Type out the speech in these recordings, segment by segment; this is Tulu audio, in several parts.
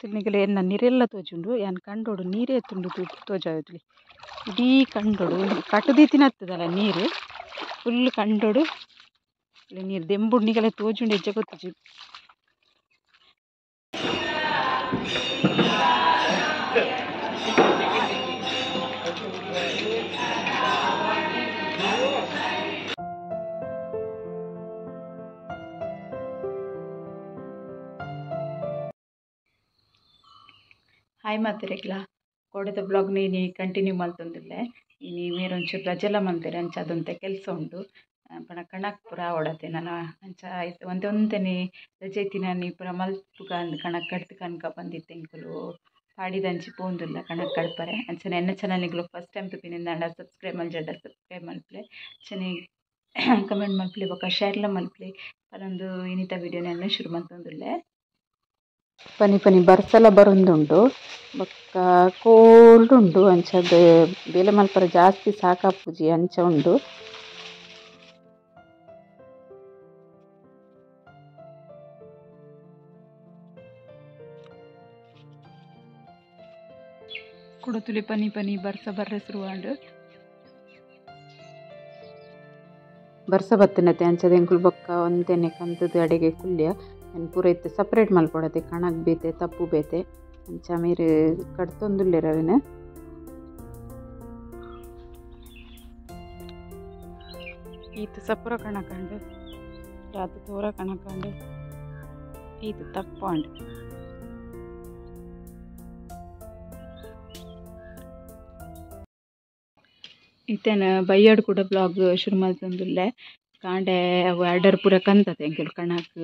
ನಿಗಲೆ ಎನ್ನ ನಿರೆಲ್ಲ ತೋಜುಂಡು ಯಾನ್ ಕಂಡೋಡು ನೀರೇ ತುಂಡು ತೋಜಾವೊಲಿ ಇಡೀ ಕಂಡೋಡು ಕಟುದೀತಿನತ್ತದಲ್ಲ ನೀರು ಫುಲ್ ಕಂಡೋಡು ನೀರು ದೆಂಬುಡು ನಿಗಲೆ ತೋಜುಂಡು ಎಜ್ಜೆ ಗೊತ್ತುಜಿ. ಹಾಯ್ ಮಾತೆರೆಗ್ಲ ಕೋಡೆದ ಬ್ಲಾಗ್ ಇನಿ ಕಂಟಿನ್ಯೂ ಮಲ್ತೊಂದುಲ್ಲೆ ಇನಿ ಮೇರೊಂಚೂರು ರಜೆಲ ಮಲ್ತೆರ್ ಅಂಚ ಅದೊಂತೆ ಕೆಲಸ ಉಂಡು ಪಂಡ ಕಣಕ್ ಪೂರ ಆವೊಡತೆ ನನ ಅಂಚ ಆಯ್ತು ಒಂತೆ ಒಂತೆನೆ ರಜೆ ಇತ್ತಿನಾನಿ ಪೂರ ಮಲ್ಪುಗ ಅಂದ್ ಕಣಕ್ ಕಡ್ತ್ ಕನಕ ಪಂದಿತ್ತೆ ಎಂಕುಲು ಪಾಡಿದಂಚಿ ಪೋಂದುಲ್ಲ ಕಣಕ್ ಕಡ್ಪರೆ. ಅಂಚನೆ ಎನ್ನ ಚಾನಲ್ ನಿಕುಲು ಫಸ್ಟ್ ಟೈಮ್ ತೂಪಿನಿಂದಾಂಡ ಸಬ್ಸ್ಕ್ರೈಬ್ ಮಲ್ಜಂಡ ಸಬ್ಸ್ಕ್ರೈಬ್ ಮಲ್ಪುಲೆ ಅಂಚನೆ ಕಮೆಂಟ್ ಮಲ್ಪುಲೆ ಬೊಕ ಶೇರ್ಲ ಮಲ್ಪುಲೆ ಪನೊಂದು ಇನಿತ ವಿಡಿಯೋನೆಲ್ಲ ಶುರು ಮಲ್ತೊಂದುಲ್ಲೆ. ಪನಿ ಪನಿ ಬರ್ಸಲ ಬರೊಂದುಂಡು ಬೊಕ್ಕ ಕೋಲ್ಡ್ ಉಂಡು ಅಂಚದ ಬೇಲೆ ಮಲ್ಪರೆ ಜಾಸ್ತಿ ಸಾಕಾಪುಜಿ ಅಂಚ ಉಂಡು. ಕುಡತುಲಿ ಪನಿ ಪನಿ ಬರ್ಸ ಬರ್ರೆ ಶುರುವಾಂಡ್ ಬರ್ಸ ಬತ್ತಿನತೆ ಅಂಚದ ಎಂಕುಲು ಬೊಕ್ಕ ಒಂತೆನೆ ಕಂತದ ಅಡೆಗೆ ಕುಲ್ಯ ಪೂರ ಇತ್ತೆ ಸಪ್ರೇಟ್ ಮಲ್ಪೊಡತೆ ಕಣಕ್ ಬೇತೆ ತಪ್ಪು ಬೇತೆ ಅಂಚ ಮೇರ್ ಕಡ್ತೊಂದುಲ್ಲೆರ್ ಅವೆನ್. ಈತ್ ಸಪುರ ಕಣಕಂಡು ರಾತ್ ತೋರ ಕಣಕಂಡು ಈತ್ ತಪ್ಪಾಂಡ್. ಇತ್ತೆನ ಬಯ್ಯಡ್ ಕೂಡ ಬ್ಲಾಗ್ ಶುರು ಮಲ್ತೊಂದುಲ್ಲೆ. ಕಾಂಡೆ ಅವು ಆರ್ಡರ್ ಪೂರ ಕಂತತೆ ಎಂಕುಲು ಕಣಕ್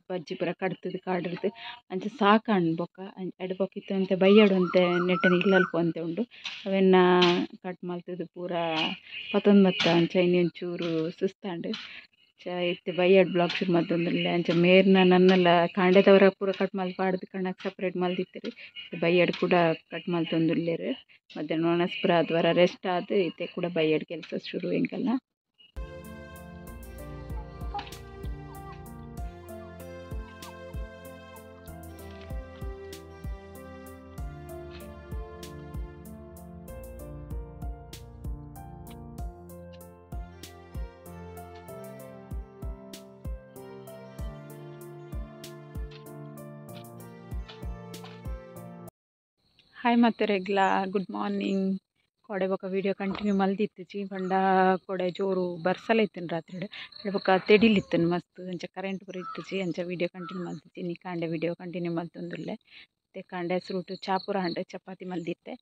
ಬಜ್ಜಿ ಪೂರ ಕಡ್ತದ್ ಕಾಡಿರ್ದು ಅಂಚ ಸಾಕಾಂಡ್ ಬೊಕ್ಕ ಎಡ್ ಬೊಕ್ಕ ಇತ್ತೆ ಒಂತೆ ಬಯ್ಯಡ್ ಒಂತೆ ನೆಟ್ಟನ್ ಇಲ್ಲಲ್ಪ ಒಂತೆ ಉಂಡು ಅವೆನ್ನ ಕಟ್ ಮಲ್ತುದು ಪೂರ ಪತೊಂದು ಬತ್ತ ಅಂಚ ಇನಿ ಒಂಚೂರು ಸುಸ್ತಾಂಡ್. ಅಂಚ ಇತ್ತೆ ಬಯ್ಯಡ್ ಬ್ಲಾಗ್ ಶುರು ಮಲ್ತೊಂದುಲ್ಲೆ. ಅಂಚ ಮೇರ್ನ ನನ್ನಲ ಕಾಂಡೆದವರ ಪೂರ ಕಟ್ ಮಲ್ತ್ ಪಾಡ್ದು ಕಣಕ್ ಸಪ್ರೇಟ್ ಮಲ್ದಿತ್ತೆರ್ ಬಯ್ಯಡ್ ಕೂಡ ಕಟ್ ಮಲ್ತೊಂದುಲ್ಲೆರ್. ಮಧ್ಯಾಹ್ನ ಒಣಸ್ ಪೂರ ಆದ್ವರ ರೆಸ್ಟ್ ಆದ್ ಇತ್ತೆ ಕೂಡ ಬಯ್ಯಡ್ ಕೆಲಸ ಶುರು ಎಂಕಲ್ನ. ಹಾಯ್ ಮಾತೆರೆಗ್ಲ ಗುಡ್ ಮಾರ್ನಿಂಗ್. ಕೋಡೆ ಬೊಕ ವೀಡಿಯೋ ಕಂಟಿನ್ಯೂ ಮಲ್ದಿತ್ತುಜಿ ಪಂಡ ಕೋಡೆ ಜೋರು ಬರ್ಸಲ ಇತ್ತಿನ ರಾತ್ರಿ ಬೊಕ ತೆಡಿಲಿತ್ತನ್ ಮಸ್ತ್ ಅಂಚ ಕರೆಂಟ್ ಪೂರ ಇತ್ತುಜಿ ಅಂಚ ವೀಡಿಯೋ ಕಂಟಿನ್ಯೂ ಮಲ್ತಿಜ್ಜಿ. ಇನಿ ಕಾಂಡೆ ವೀಡಿಯೋ ಕಂಟಿನ್ಯೂ ಮಲ್ತೊಂದುಲ್ಲೆ. ಇತ್ತೆ ಕಾಂಡೆ ಸುರುಟು ಚಾಪುರ ಅಂಡ್ ಚಪಾತಿ ಮಲ್ದಿತ್ತೆ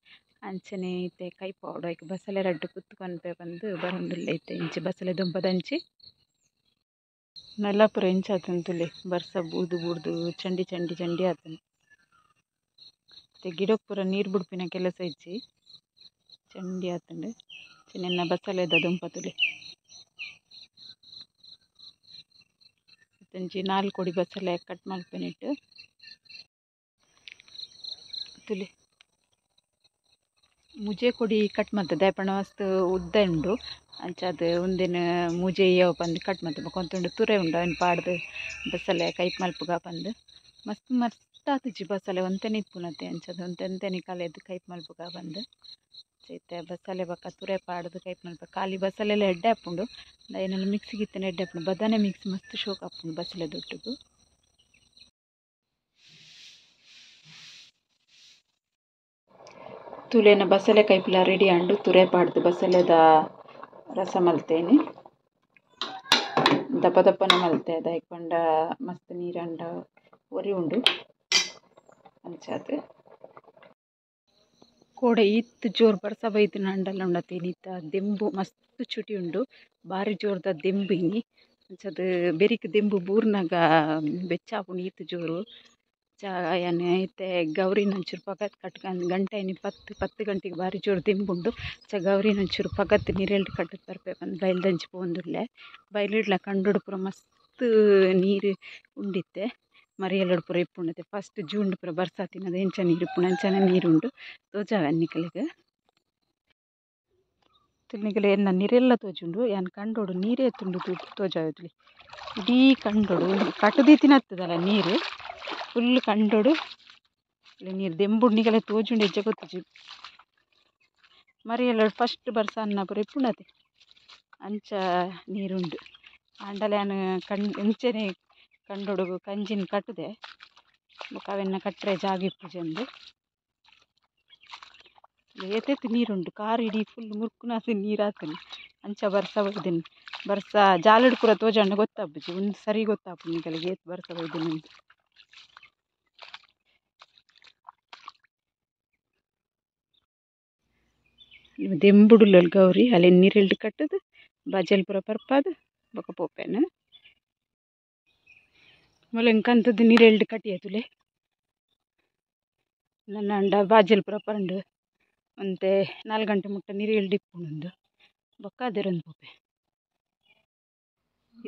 ಅಂಚನೆ ಇತ್ತೆ ಕೈಪಾವಡು ಐಕ್ ಬಸಲೆ ರಡ್ಡ್ ಕುತ್ತು ಕೊನ್ಪೆ ಪಂದ್ ಬರೊಂದುಲ್ಲೆ. ಇತ್ತೆ ಇಂಚಿ ಬಸಲೆ ದೊಂಪದಂಚಿ ನೆಲ ಪೂರ ಇಂಚ ಆತುಂಡು ತೂಲೆ ಬರ್ಸ ಬೂದು ಬೂರ್ದು ಚಂಡಿ ಚಂಡಿ ಚಂಡಿ ಆತುಂಡು. ಗಿಡಕ್ಕೆ ಪೂರ ನೀರು ಬುಡ್ಪಿನ ಕೆಲಸ ಇಜ್ಜಿ ಚಂಡಿ ಆತುಂಡು. ನಿನ್ನ ಬಸಲೆದ ದುಂಪ ತುಲೆ ಇತ್ತಂಚಿ 4 ಕೊಡಿ ಬಸಲೆ ಕಟ್ ಮಲ್ಪೆನಿಟ್ಟು ತುಲೆ ಮುಜೆ ಕೊಡಿ ಕಟ್ ಮಲ್ತದೆ ಪಂಡ ಮಸ್ತ್ ಉದ್ದ ಉಂಡು ಅಂಚ ಅದು ಒಂದಿನ ಮುಜೆ ಇಯವ ಪಂದ್ ಕಟ್ ಮಲ್ತ ಬೊಕ ಒಂತುಂಡು ತುರೆ ಉಂಡು ಅವೆನ್ ಪಾಡ್ದು ಬಸಲೆ ಕೈಪ್ ಮಲ್ಪುಗ ಪಂದ್ ಮಸ್ತ್ ಮಸ್ತ್ ಆತುಜಿ ಬಸಲೆ ಒಂತೆನೆ ಇಪ್ಪುನತೆ ಅಂಚದ ಒಂತೆಂತೆನೆ ಕಲೆದ್ ಕೈಪ್ ಮಲ್ಪುಗ ಪಂದ್. ಇತ್ತೆ ಬಸಲೆ ಬೊಕ ತುರೆ ಪಾಡ್ದು ಕೈಪ್ ಮಲ್ಪ ಖಾಲಿ ಬಸಲೆಲ ಎಡ್ಡೆ ಆಪುಂಡು ಏನೆಲ್ಲ ಮಿಕ್ಸಿಗೆ ಇತ್ತನೆ ಎಡ್ಡೆ ಆಪುಂಡು ಬದನೆ ಮಿಕ್ಸ್ ಮಸ್ತ್ ಶೋಕ್ ಆಪುಂಡು ಬಸಲೆ ದೊಟ್ಟುಗು. ತುಲೆನ ಬಸಲೆ ಕೈಪುಲ ರೆಡಿ ಆಂಡು ತುರೆ ಪಾಡ್ದು ಬಸಲೆದ ರಸ ಮಲ್ತೇನೆ ದಪ್ಪ ದಪ್ಪನೆ ಮಲ್ತೆ ದಾಯೆಗ್ ಪಂಡ ಮಸ್ತ್ ನೀರಂಡ ಒರಿ ಉಂಡು ಅಂಚಾದ್. ಕೋಡೆ ಈತ್ ಜೋರು ಬರ್ಸ ಬೈದಿನ ಅಂಡಲ ಉಂಡತೆ ಇನಿತ ದೆಂಬು ಮಸ್ತ್ ಚುಟಿ ಉಂಡು ಬಾರಿ ಜೋರ್ದ ದೆಂಬು ಇನಿ ಅಂಚದ ಬೆರಿಕ್ ದೆಂಬು ಬೂರ್ನಗ ಬೆಚ್ಚ ಆಪುಂಡು ಈತ್ ಜೋರು. ಯಾನ್ ಇತ್ತೆ ಗೌರಿನ ಒಂಚೂರು ಪಗತ್ ಕಟ್ಕಂದು ಗಂಟೆ ಇನಿ 10 ಗಂಟೆಗೆ ಬಾರಿ ಜೋರು ದೆಂಬುಂಡು. ಅಂಚ ಗೌರಿನ ಒಂಚೂರು ಪಗತ್ ನಿರೆಲ್ಡ್ ಕಟ್ಟುದು ಬರ್ಪೆ ಪಂದ್ ಬೈಲ್ದಂಚಿ ಪೋವೊಂದುಲ್ಲೆ. ಬೈಲಿಡ್ಲ ಕಂಡೊಡು ಪೂರ ಮಸ್ತ್ ನೀರು ಉಂಡಿತ್ತೆ ಮರಿಯಲಡ್ ಪೂರ ಇಪ್ಪುಂಡತೆ ಫಸ್ಟ್ ಜೂನ್ ಪೂರ ಬರ್ಸಾತಿನದ ಎಂಚ ನೀರು ಇಪ್ಪುಂಡು ಅಂಚನೆ ನೀರುಂಡು ತೋಜಾವೆ ನಿಕಲೆಗ್. ನಿಕಲೆ ಎನ್ನ ನಿರೆಲ್ಲ ತೋಜುಂಡು ಯಾನ್ ಕಂಡೋಡು ನೀರೇ ತುಂಡು ತೋಜಾವೊಲಿ ಇಡೀ ಕಂಡೋಡು ಕಟುದೀತಿನತ್ತದಲ್ಲ ನೀರು ಫುಲ್ ಕಂಡೋಡು. ನೀರು ದೆಂಬುಡು ನಿಗಲೆ ತೋಜುಂಡು ಹೆಜ್ಜೆ ಗೊತ್ತುಜಿ ಮರಿಯಲ ಫಸ್ಟ್ ಬರ್ಸ ಅನ್ನ ಪೂರ ಇಪ್ಪುಂಡತೆ ಅಂಚ ನೀರುಂಡು ಆಂಡಲ ಯಾನ್ ಇಂಚೆನೆ ಕಂಡೊಡು ಕಂಜಿನ್ ಕಟ್ಟುದೆ ಬೊಕ ಅವೆನ್ನ ಕಟ್ಟರೆ ಜಾಗ ಇಪ್ಪುಜಿ ಏತೇತ್ ನೀರುಂಡು ಕಾರ್ ಇಡೀ ಫುಲ್ ಮುರ್ಕುನಾತ್ ನೀರಾತುಂಡು ಅಂಚ ಬರ್ಸ ಬೈದಿನಿ ಬರ್ಸ ಜಾಲಡ್ ಪೂರ ತೋಜಂಡ ಗೊತ್ತಾಪುಜಿ ಉಂದು ಸರಿ ಗೊತ್ತಾಪುಂಡು ನಿಕಲೆಗ್ ಏತ್ ಬರ್ಸ ಬೈದಿನಿ ದೆಂಬುಡುಲ್ಲಲ್ ಗೌರಿ ಅಲೆ ನೀರೆಲ್ಡ್ ಕಟ್ಟುದು ಬಜಲ್ ಪೂರ ಪರ್ಪಾದ್ ಬೊಕ ಪೋಪೆನ್ ಮೂಲು ಎಂಕಂತದ್ದು ನೀರೆಲ್ಡ್ ಕಟ್ಟಿಯ ತುಲೆ ನನ್ನಂಡ ಬಾಜಲ್ ಪೂರ ಪರಂಡು ಒಂತೆ 4 ಗಂಟೆ ಮುಟ್ಟ ನೀರು ಎಲ್ಡ್ ಇಪ್ಪುಂಡು ಬೊಕ್ಕ ಅದೆರೊಂದು ಪೋಪೆ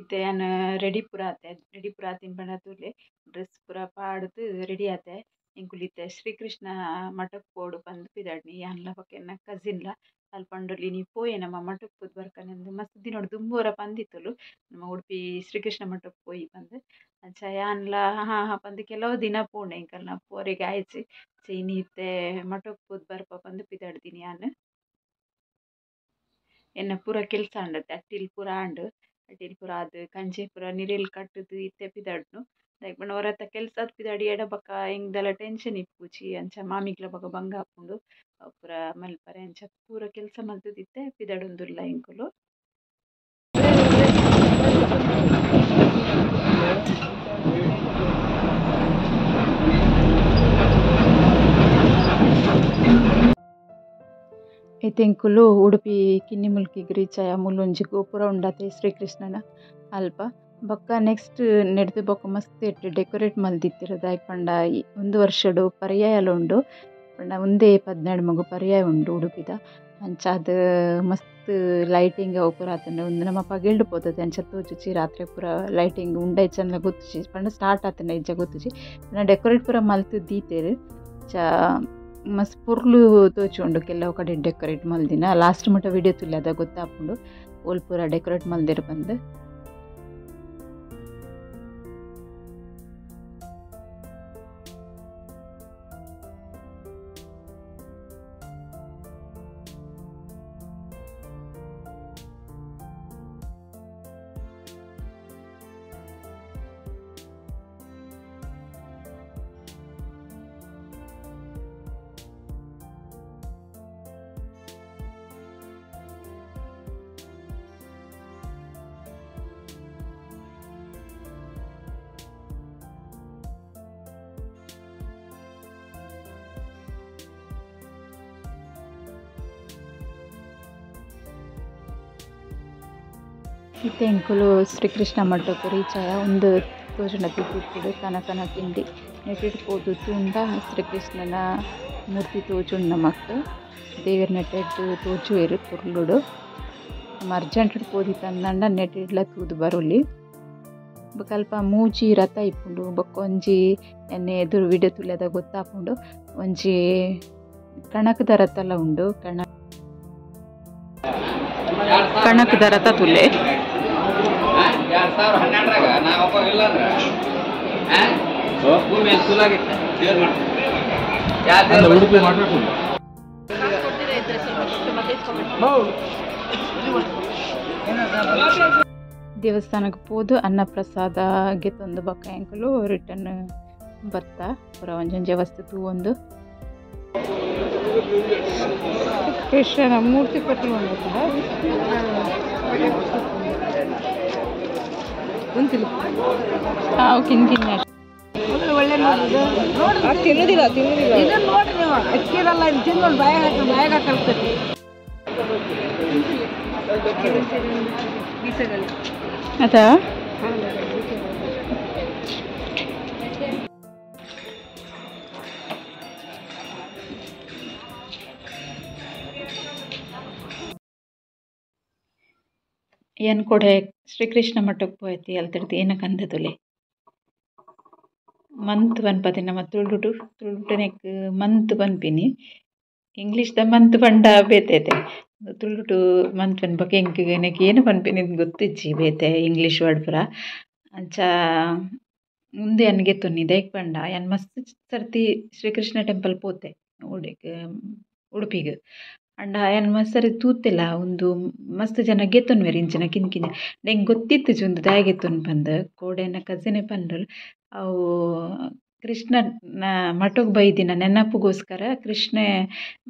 ಇತ್ತೆ ಯಾನ್ ರೆಡಿ ಪೂರ ಆತೆ ರೆಡಿ ಪೂರ ಆತಿನ ಪಂಡ ತೂಲೆ ಡ್ರೆಸ್ ಪೂರ ಪಾಡ್ದು ರೆಡಿ ಆತೆ ಎಂಕುಲು ಇತ್ತೆ ಶ್ರೀಕೃಷ್ಣ ಮಠಕ್ ಪೋಡು ಪಂದ್ ಪಿದಾಡ್ನಿ ಯಾನ್ಲ ಬೊಕ ಎನ್ನ ಕಸಿನ್ಲ ಅಲ್ಪ ಪಂಡೊಲಿ ಇನಿ ಪೋಯೆ ನಮ್ಮ ಮಠಕ್ ಪೋದು ಬರ್ಕನೆಂದು ಮಸ್ತ್ ದಿನೊಡು ದುಂಬು ಒರ ಪಂದಿತ್ತುಲು ನಮ್ಮ ಉಡುಪಿ ಶ್ರೀಕೃಷ್ಣ ಮಠಕ್ ಪೋಯಿ ಪಂದ್ ಅಂಚ ಯಾನ್ಲ ಹಾ ಹಾ ಪಂದ್ ಕೆಲವು ದಿನ ಪೋಂಡೆ ಎಂಕಲ್ನ ಪೋರೆಗ್ ಆಯ್ಜಿ ಇನಿ ಇತ್ತೆ ಮಠಕ್ ಪೋದು ಬರ್ಪ ಪಂದ್ ಪಿದಾಡ್ದಿನಿ ಯಾನ್ ಎನ್ನ ಪೂರ ಕೆಲಸ ಆಂಡತೆ ಅಟ್ಟಿಲ್ ಪೂರ ಆಂಡ್ ಅಟ್ಟಿಲ್ ಪೂರ ಆದ್ ಕಂಜೆ ಪೂರ ನಿರೆಲ್ ಕಟ್ಟುದು ಇತ್ತೆ ಪಿದಾಡ್ನು ದಾಯೆಗ್ ಪಂಡ ಒರತ ಕೆಲಸ ಆದ್ ಪಿದಾಡಿ ಎಡ ಬೊಕ ಎಂಕ್ ಟೆನ್ಷನ್ ಇಪ್ಪುಜಿ ಅಂಚ ಮಾಮಿಗ್ಲ ಬೊಕ ಬಂಗ ಆಪುಂಡು ಪೂರ ಮಲ್ಪರೆ ಅಂಚ ಪೂರ ಕೆಲಸ ಮಲ್ತುದು ಇತ್ತೆ ಪಿದಾಡೊಂದುಲ್ಲ ಎಂಕುಲು. ಇತ್ತೆ ಎಂಕುಲು ಉಡುಪಿ ಕಿನ್ನಿಮುಲ್ಕಿಗ್ ರೀಚ್ ಆಯ ಮೂಲೊಂಜಿ ಗೋಪುರ ಉಂಡತೆ ಶ್ರೀಕೃಷ್ಣನ ಅಲ್ಪ ಬೊಕ್ಕ ನೆಕ್ಸ್ಟ್ ನೆಡ್ದು ಬೊಕ್ಕ ಮಸ್ತ್ ಎಡ್ಡೆ ಡೆಕೋರೇಟ್ ಮಲ್ದಿತ್ತೆರ್ ದಾಯೆಗ್ ಪಂಡ ಒಂದು ವರ್ಷಡು ಪರ್ಯಾಯಲ ಉಂಡು ಪಂಡ ಉಂದೇ 12 ಮಗು ಪರ್ಯಾಯ ಉಂಡು ಉಡುಪಿದ ಅಂಚಾದ್ ಮಸ್ತ್ ಲೈಟಿಂಗ್ ಅವು ಪೂರ ಆತುಂಡು ಉಂದು ನಮ ಪಗೆಲ್ಡ್ ಪೋತದೆ ಅಂಚ ತೋಜುಜಿ ರಾತ್ರೆ ಪೂರ ಲೈಟಿಂಗ್ ಉಂಡ ಇಜ್ಜಂದ್ಲ ಗೊತ್ತುಜಿ ಪಂಡ ಸ್ಟಾರ್ಟ್ ಆತುಂಡ ಇಜ್ಜ ಗೊತ್ತುಜಿ ಪಂಡ ಡೆಕೋರೇಟ್ ಪೂರ ಮಲ್ತ್ ದೀತೆರ್ ಅಂಚ ಮಸ್ತ್ ಪೊರ್ಲು ತೋಜುಂಡು ಕೆಲವು ಕಡೆ ಡೆಕೋರೇಟ್ ಮಲ್ದಿನ ಲಾಸ್ಟ್ ಮುಟ ವಿಡಿಯೋ ತೂಲೆ ಅದ ಗೊತ್ತಾಪುಂಡು ಓಲ್ ಪೂರ ಡೆಕೋರೇಟ್ ಮಲ್ದೆರ್ ಪಂದ್. ಇತ್ತೆ ಎಂಕುಲು ಶ್ರೀಕೃಷ್ಣ ಮಠಕ್ ರೀಚ್ ಆಯ ಉಂದು ತೋಜುಂಡ ತಿರ್ತುಡು ಕನ ಕಿಂಡಿ ನೆಟ್ಟಿಡ್ ಪೋದು ತೂಂಡ ಶ್ರೀಕೃಷ್ಣನ ಮೂರ್ತಿ ತೋಜುಂಡು ನಮಕ್ ದೇವೆರ್ ನೆಟ್ಟೆಡ್ ತೋಜುವೆರ್ ಪೊರ್ಲುಡು ನಮ ಅರ್ಜೆಂಟ್ ಪೋದಿತ್ತಂಡ ನೆಟ್ಟಿಡ್ಲ ತೂದು ಬರೊಲಿ ಬೊಕ ಅಲ್ಪ ಮೂಜಿ ರಥ ಇಪ್ಪುಂಡು ಬೊಕ ಒಂಜಿ ಎನ್ನೆ ಎದುರು ವಿಡಿಯೋ ತೂಲೆದ ಗೊತ್ತಾಪುಂಡು ಒಂಜಿ ಕಣಕದ ರಥಲ ಉಂಡು ಕಣಕದ ರಥ ತೂಲೆ. 2012 ನಾವೊಬ್ಬ ಇಲ್ಲ ಅಂದ್ರೆ ಭೂಮಿ ಸುಲಾಗಿತ್ತು ದೇವ್ರು ಮಾಡ್ತಾರೆ. ದೇವಸ್ಥಾನಕ್ಕೆ ಪೋದು ಅನ್ನಪ್ರಸಾದ ಗೆತ್ತೊಂದು ಬೊಕ ಎಂಕುಲು ರಿಟರ್ನ್ ಬತ್ತ ಪೂರ ಒಂಜೊಂಜೆ ವಸ್ತು ತೂವೊಂದು ಕೃಷ್ಣನ ಮೂರ್ತಿ ತಿನ್ನುದಿಲ್ಲ ತಿನ್ನುದಿಲ್ಲ ಇದನ್ನ ನೋಡ್ರಿ ನೀವು ಅಕ್ಕಿರಲ್ಲ ಇದು ತಿಂದು ಬಾಯಾಗ ಹಾಕಿ ಬಾಯಾಗ ಹಾಕಲ್ತೈತಿ. ಅದಾ ಏನ್ ಕೊಡೆ ಶ್ರೀಕೃಷ್ಣ ಮಠಕ್ಕೆ ಪೋಯತಿ ಅಲ್ತಿರ್ದು ಏನ ಕಂದದುಲೆ ಮಂತ್ ಪನ್ಪತಿ ನಮ್ಮ ತುಳುಟು ತುಳುಟನೆಕ್ ಮಂತ್ ಪನ್ಪಿನಿ ಇಂಗ್ಲೀಷ್ದ ಮಂತ್ ಪಂಡ ಬೇತೈತೆ ತುಳುಟು ಮಂತ್ ಪನ್ಪಕ ಎಂಕ್ ನೆಕ್ ಏನು ಪನ್ಪಿನಿ ಗೊತ್ತಿಜ್ಜಿ ಬೇತೆ ಇಂಗ್ಲೀಷ್ ವರ್ಡ್ ಪೂರ ಅಂಚ ಉಂದು ಯಾನ್ ಗೆತೊನ್ನಿ ದಾಯೆಗ್ ಪಂಡ ಯಾನ್ ಮಸ್ತ್ ಸರ್ತಿ ಶ್ರೀಕೃಷ್ಣ ಟೆಂಪಲ್ ಪೋತೆ ಉಡೆಗ್ ಉಡುಪಿಗ್ ಆಂಡ ಯಾನ್ ಮಸ್ತ್ ಸರ್ತಿ ತೂತೆಲ ಉಂದು ಮಸ್ತ್ ಜನ ಗೆತೊನ್ವೆರ್ ಇಂಚಿನ ಕಿನ್ನ ಕಿನ್ನ ಎಂಕ್ ಗೊತ್ತಿತ್ತಿಜಿ ಉಂದು ದಾಯೆ ಗೆತೊನ್ ಪಂದ್ ಕೋಡೆ ಎನ್ನ ಕಸಿನ್ ಪಂಡಲ್ ಅವು ಕೃಷ್ಣನ ಮಠೊಗು ಬೈದಿನ ನೆನಪುಗೋಸ್ಕರ ಕೃಷ್ಣೆ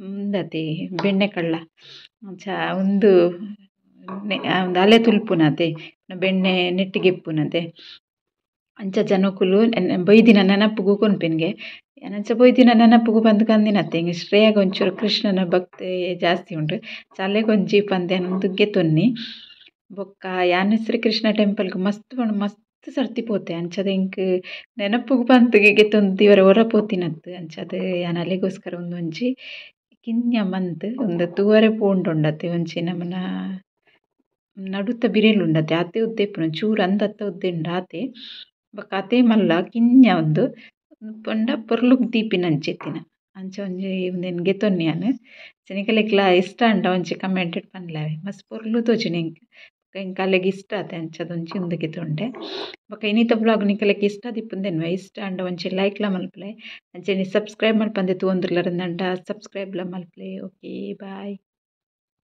ಉಂದತೆ ಬೆಣ್ಣೆ ಕಳ್ಳ ಅಂಚ ಉಂದು ಉಂದು ಅಲೆ ತುಲ್ಪುನತೆ ಬೆಣ್ಣೆ ನೆಟ್ಟಿಗೆ ಇಪ್ಪುನತೆ ಅಂಚ ಜನಕುಲು ಬೈದಿನ ನೆನಪುಗು ಕೊನ್ಪೆನ್ಗೆ ಅಂಚ ಬೈದಿನ ನೆನಪುಗು ಪಂದ್ ಕಂದಿನತೆ ಇಂಗ್ ಶ್ರೇಯಾಗ್ ಒಂಚೂರು ಕೃಷ್ಣನ ಭಕ್ತಿ ಜಾಸ್ತಿ ಉಂಡು ಅಲೆಗೊಂಜಿ ಪಂದ್ ಯಾನ್ ಉಂದು ಗೆತೊನ್ನಿ ಬೊಕ್ಕ ಯಾನ್ ಶ್ರೀ ಕೃಷ್ಣ ಟೆಂಪಲ್ಗ್ ಮಸ್ತ್ ಪಂಡ ಮಸ್ತ್ ಸರ್ತಿ ಪೋತೆ ಅಂಚಾದ್ ಎಂಕ್ ನೆನಪುಗು ಪಂದ್ ಗೆತೊಂದು ದೀವರೆ ಒರ ಪೋತಿನತ್ತ್ ಅಂಚಾದ್ ಯಾನ್ ಅಲೆಗೋಸ್ಕರ ಉಂದೊಂಜಿ ಕಿನ್ಯ ಮಂತ್ ಉಂದು ತೂವರೆ ಪೋಂಡುಂಡತೆ ಒಂಜಿ ನಮನ ನಡುತ ಬಿರೆಲ್ ಉಂಡತೆ ಆತೆ ಉದ್ದ ಇಪ್ಪುನು ಚೂರು ಅಂದತ್ತ ಉದ್ದ ಉಂಡು ಆತೆ ಬೊಕ್ಕ ಆತೆ ಮಲ್ಲ ಕಿನ್ಯ ಉಂದು ಪಂಡ ಪೊರ್ಲುಗ್ ದೀಪಿನಂಚಿತ್ತಿನ ಅಂಚ ಒಂಜಿ ಉಂದೆನ್ ಗೆತೊನ್ನಿ ಯಾನ್ ನಿಕಲೆಗ್ಲಾ ಇಷ್ಟ ಆಂಡ ಒಂಜಿ ಕಮೆಂಟ್ ಪನ್ಲೆ ಮಸ್ತ್ ಪೊರ್ಲು ತೋಜುಂಡು ಎಂಕ್ ಎಂಕ್ ಅಲೆಗ್ ಇಷ್ಟ ಆತೆ ಅಂಚಾದ್ ಒಂಜಿ ಉಂದು ಗೆತೊಂಡೆ ಬೊಕ್ಕ ಇನಿತ ವ್ಲಾಗ್ ನಿಕಲೆಗ್ ಇಷ್ಟ ಆದಿಪ್ಪುಂದೆನ್ವೆ ಇಷ್ಟ ಆಂಡ ಒಂಜಿ ಲೈಕ್ಲ ಮಲ್ಪುಲೆ ಅಂಚನೆ ಸಬ್ಸ್ಕ್ರೈಬ್ ಮಲ್ಪಂದೆ ತೂವೊಂದುಲ್ಲರ್ ಅಂಡ ಸಬ್ಸ್ಕ್ರೈಬ್ಲ ಮಲ್ಪುಲೆ ಓಕೆ ಬಾಯ್.